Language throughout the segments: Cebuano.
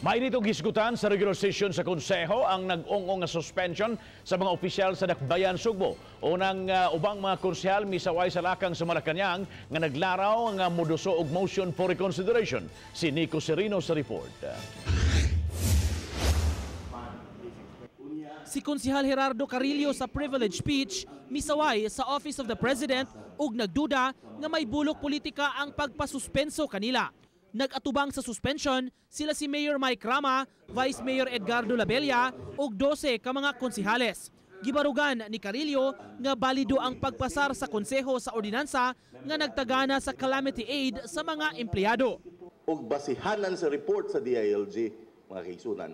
Mainit og hisgutan sa regular session sa Konseho ang nag-ong-ong nga suspension sa mga opisyal sa Dakbayan Sugbo. Unang ubang mga konsehal misaway sa lakang sa Malacañang nga naglaraw nga moduso og motion for reconsideration. Si Nico Serino sa report. Si Konsehal Gerardo Carillo sa privilege speech misaway sa Office of the President ug nagduda nga may bulok politika ang pagpasuspenso kanila. Nag-atubang sa suspension sila si Mayor Mike Rama, Vice Mayor Edgardo Labella ug 12 ka mga konsehales. Gibarugan ni Carillo nga balido ang pagpasar sa konseho sa ordinansa nga nagtagana sa calamity aid sa mga empleyado. Og basihanan sa report sa DILG, mga kaigsunan,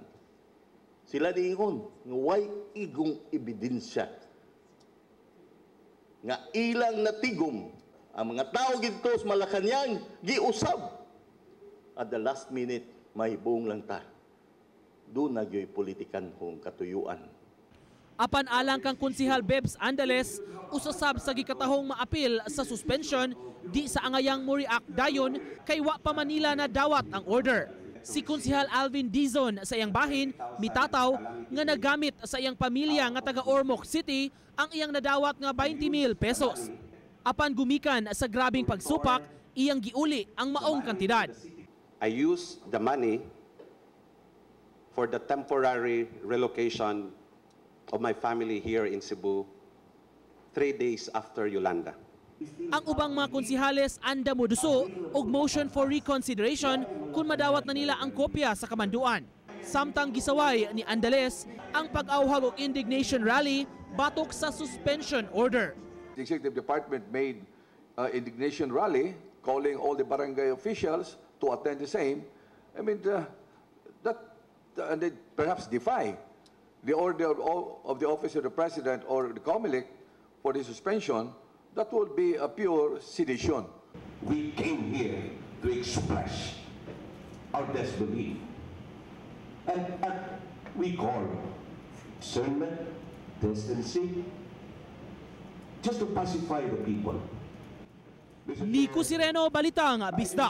sila niingon nga way igong ebidensya nga ilang natigom ang mga tao didto sa Malacañang giusab. At the last minute, mahibong lang ta. Duna gyoy politikanhong katuyuan. Apan alang kang Konsehal Bebs Andales, usasab sa gikatahong maapil sa suspension, di sa angayang mo react dayon kay wa pa Manila na dawat ang order. Si Konsehal Alvin Dizon sa iyang bahin mitataw nga nagamit sa iyang pamilya nga taga Ormoc City ang iyang nadawat nga 20 mil pesos. Apan gumikan sa grabing pagsupak, iyang giuli ang maong kantidad. I used the money for the temporary relocation of my family here in Cebu 3 days after Yolanda. Ang ubang mga konsihales anda moduso og motion for reconsideration kung madawat na nila ang kopya sa kamanduan. Samtang gisaway ni Andales ang pag-awhag og indignation rally batok sa suspension order. The executive department made indignation rally calling all the barangay officials to attend the same. I mean, that and they perhaps defy the order of the Office of the President or the COMELEC for the suspension. That would be a pure sedition. We came here to express our disbelief. And we call discernment, decency, just to pacify the people. Nico Sireno, Balitang Bisdak.